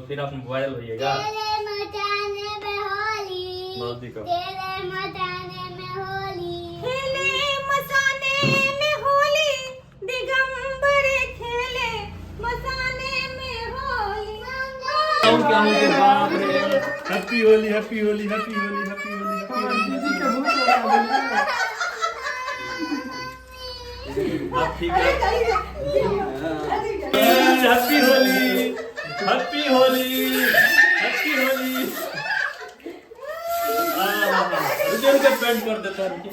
लोग, फिर आप वायरल होइएगा। तेरे मचाने में होली, नजदीक आओ। तेरे मचाने में होली, खेले मसाने में होली, दिगंबर खेले मसाने में होली। के बाप रे। Happy Holi, happy Holi, happy Holi, happy Holi, happy Holi. दीदी के भूत लगा देलियै। अब ठीक है। Happy Holi, happy Holi, happy Holi. रुके रुके, पेंट कर देता है, रुके।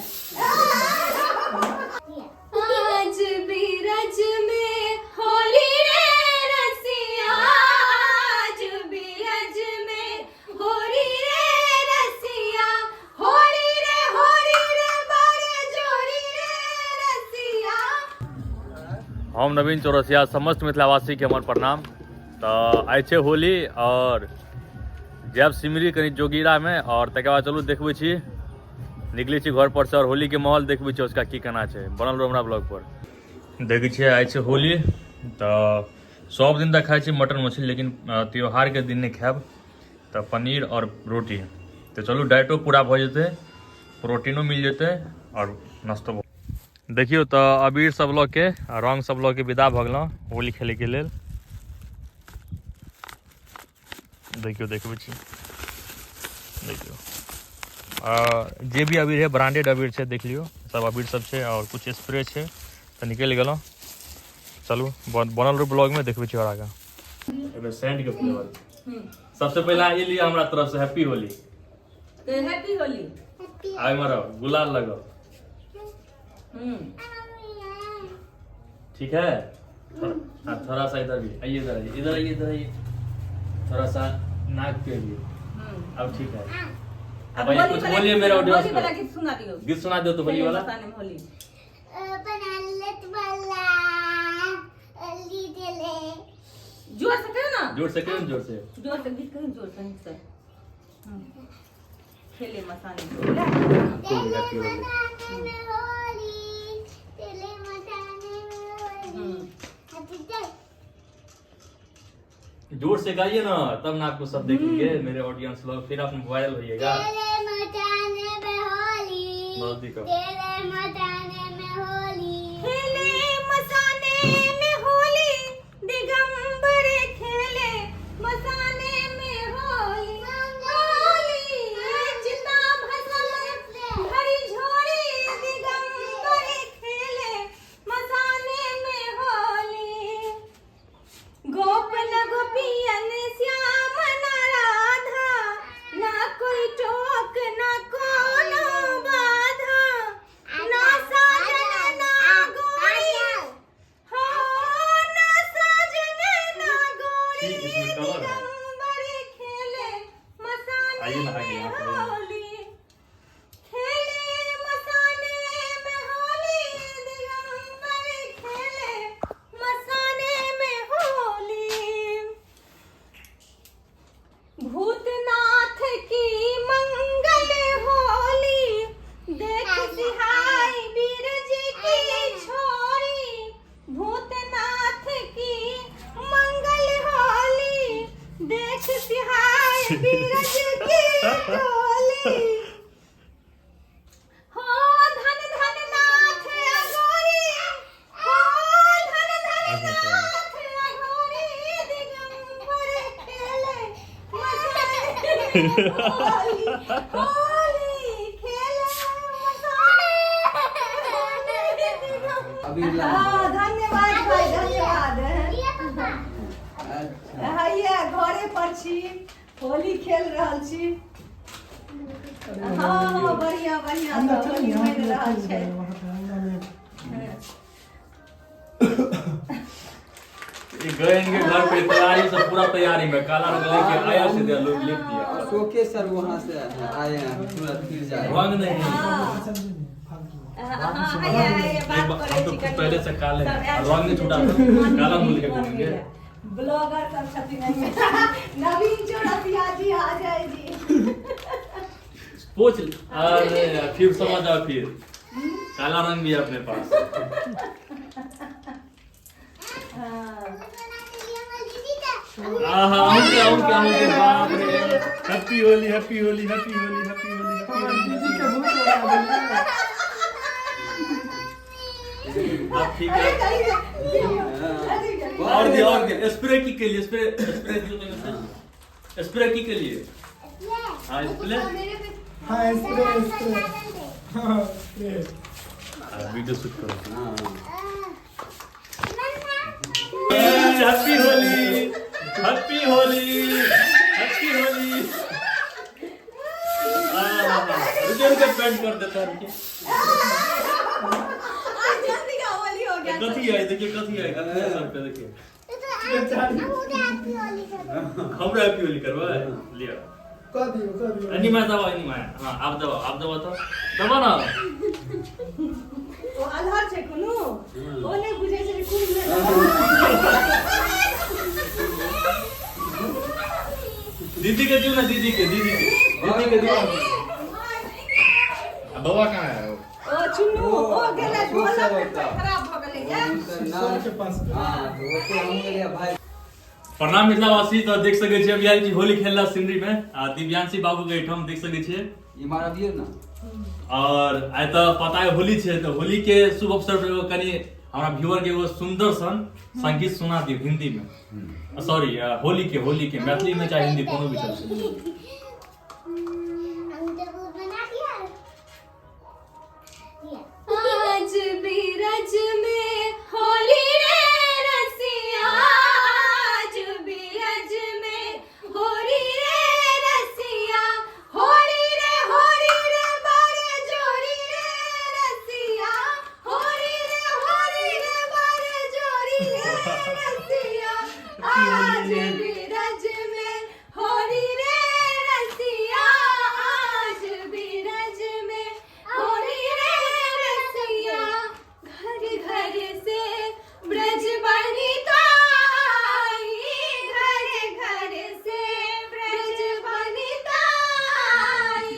आज बिरज में होली रे रसिया, आज बिरज में होली रे रसिया, होली रे होली रे बड़े जोरी रे रसिया। हम नवीन चौरसिया, समस्त मिथिलावासी के हमर प्रणाम। तऽ आइ छै होली और जायब सिमरी कनि जोगीरा में, और तकर बाद चलू देखबै छी, निकलै छी घर पर से और होली के माहौल देखबै छी, उसका की केना छै। बनल रहू हमरा ब्लॉग पर। देखै छियै आइ छै होली, तऽ सब दिन तऽ खाइ छी मटन मछली, लेकिन त्योहार के दिन नहि खायब, तऽ पनीर और रोटी। तऽ चलू डाइटो पूरा भऽ जेतै, प्रोटीनो मिल जेतै और नाश्तो। देखियौ तऽ अबीर सब लऽ के आ रंग सब लऽ के विदा भऽ गेलहुँ होली खेलैके लेल। देखियौ देखबै छी, देखियौ जे भी अबीर है ब्रांडेड अबीर छै, देख लियौ सब अबीर सब छै और कुछ स्प्रे छै। तऽ निकलि गेलहुँ, चलू बनल रहू ब्लॉग में, देखबै छी और आगाँ। एहिमे सेंट के फ्लेवर। सबसे पहला ई लिअ हमरा तरफ से हैप्पी होली। हैप्पी होली। आइ मरो गुलाल लगाओ। ठीक है, हाँ थोड़ा सा इधर भी आइए, इधर आइए, इधर आइए, इधर आइए, थोड़ा सा नाक पे भी। अब ठीक है। अब आइए, कुछ बोलिए मेरे ऑडियंस होली वाला को। गीत सुना दियो। गीत सुना दो तो होली वाला। मसाने में होली। बना लेत वाला ली ले। जोर से कहो ना। जोर से कहो, जोर से। जोर से गीत कहो, जोर से से। खेले मसाने में। तेरे मचाने में होली, तेरे मचाने में होली, हैप्पी डे। जोर से गाइए ना, तब ना आपको सब देखेंगे मेरे ऑडियंस लोग, फिर आप वायरल होइएगा। तेरे मचाने में होली, नजदीक आओ। तेरे मचाने में होली, खेले मसाने में होली, दिगंबर खेले मसाने में होली, होली चिता भसल भरी झोरी, दिगंबर खेले मसाने में होली। गोप न गोपियन श्याम न राधा, ना कोई टोक ना कोनो बाधा, ना साजन ना गोरी, हो ना साजन ना गोरी, ठीक, इसमें कलर है। दिगंबर खेले मसाने आइए ना आगे, में यहाँ पर आइए। होली, खेले मसाने में होली, दिगंबर खेले मसाने में होली। भूतनाथ की मंगल होली, देख सिहाई बीरज की छोरी, भूतनाथ की मंगल होली, देख सिहाई बीरज की टोली। हो धन धन नाथ अघोरी, हो धन धन नाथ अघोरी, दिगंबर खेले मसाने होली, होली खेले मसाने। हाँ, धन्यवाद भाई, धन्यवाद। हैया घरे पर छी, होली खेल रहल छी। हाँ हाँ, बढ़िया बढ़िया, अंदर सब चल, होली यहाँ मनि पे रहल चल छै। वहाँ पे अंदर में। ये गए इनके घर पे तैयारी सब पूरा तैयारी में, काला रंग लेके आया, सीधे लोग लिख दिया। अशोके सर वहाँ से आए हैं, तुरंत फिर जाए। रंग नहीं। हाँ हाँ, हैया हैया बात हम करै तो छी खुद कनि। पहले से काले सब हैं, आयल रंग नहीं छथिन। छूटा था, काला मूल के घूमेंगे। ब्लॉगर सब छथिन एहिमे। नवीन चौरसिया जी आ जाय जी। पूछ, अरे फिर समझ आओ, फिर काला रंग भी है अपने पास। हाँ। बना के लिए दीदी का। आहा, अहूँके अहूँके अहूँके, बाप रे। Happy Holi, happy Holi, happy Holi, happy Holi, happy हमर होली। दीदी के भूत उड़ा देलियै। अब ठीक है। और दिया, और दिया। स्प्रे की के लिए, स्प्रे स्प्रे दियो तो, स्प्रे की के लिए। हाँ, स्प्रे। हाँ, स्प्रे स्प्रे, हाँ, स्प्रे। वीडियो शूट करो। हाँ। Happy Holi, happy Holi, happy Holi. रुके रुके, पेंट कर देता है, रुके। जल्दी का होली हो गया। कथी है देखिए, कथी है, कथी है सब पे देखिए। हमरा हैप्पी होली करबै लियो। कऽ दियौ, कऽ दियौ। एनी माय दबाओ, एनी my. हाँ, आप दबाओ, आप दबाओ तो दबाओ ना। ओ अलहर छै कोनो, ओ नहि बुझै छै जे कोन मे। दीदी के दियो ना, दीदी के, दीदी के, दीदी के दियो। आ बौआ कहाँ है? ओ चुन्नू ओ गेलै। खुश ढोलक है होता। खराब भऽ गेलै या। सबके पास। हाँ, तो वो तो हम गेलियै भाई। प्रणाम मिथिलावासी। तो देख सकै छियै, अभी आयल छी होली खेलला सिमरी में आ दिव्यांशी बाबू के एहिठाम, देख सकै छियै। ई मारा दियौ ना। और आइ तऽ पता है होली छै, तऽ होली के शुभ अवसर पर एगो कनि हमरा व्यूअर के एगो सुंदर सन संगीत सुना दियौ हिंदी में, सॉरी, होली के, होली के, मैथिली में चाहे हिंदी, कोनो भी चलतै। आज बिरज में होली रे रसिया, आज बिरज में होली रे रसिया, होली रे होली रे बर जोरी रे रसिया, होली रे होली रे बर जोरी रे रसिया, आज बिरज में होली रे रसिया, आज बिरज में होली रे रसिया, घर घर से ब्रज बनिता आई, घर घर से ब्रज बनिता आई,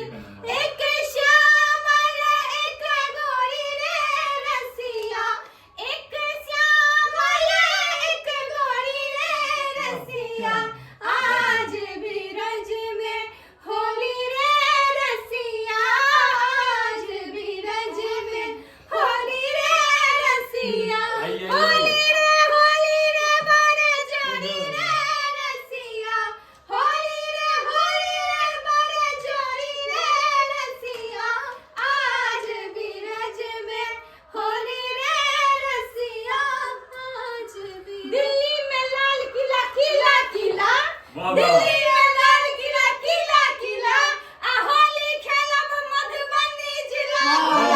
एक श्यामल एक गोरी रे रसिया, एक श्यामल एक गोरी रे रसिया, आज बिरज में होली रे रसिया, आज बिरज में होली रे रसिया, आइए, आइए। होली रे होली रे बर जोरी रे रसिया, होली रे होली रे बर जोरी रे रसिया, आज बिरज में होली रे रसिया, आज दिल्ली में लाल किला किला किला, वाह, वाह। दिल्ली में लाल किला किला किला, आ होली खेलब मधुबनी जिला।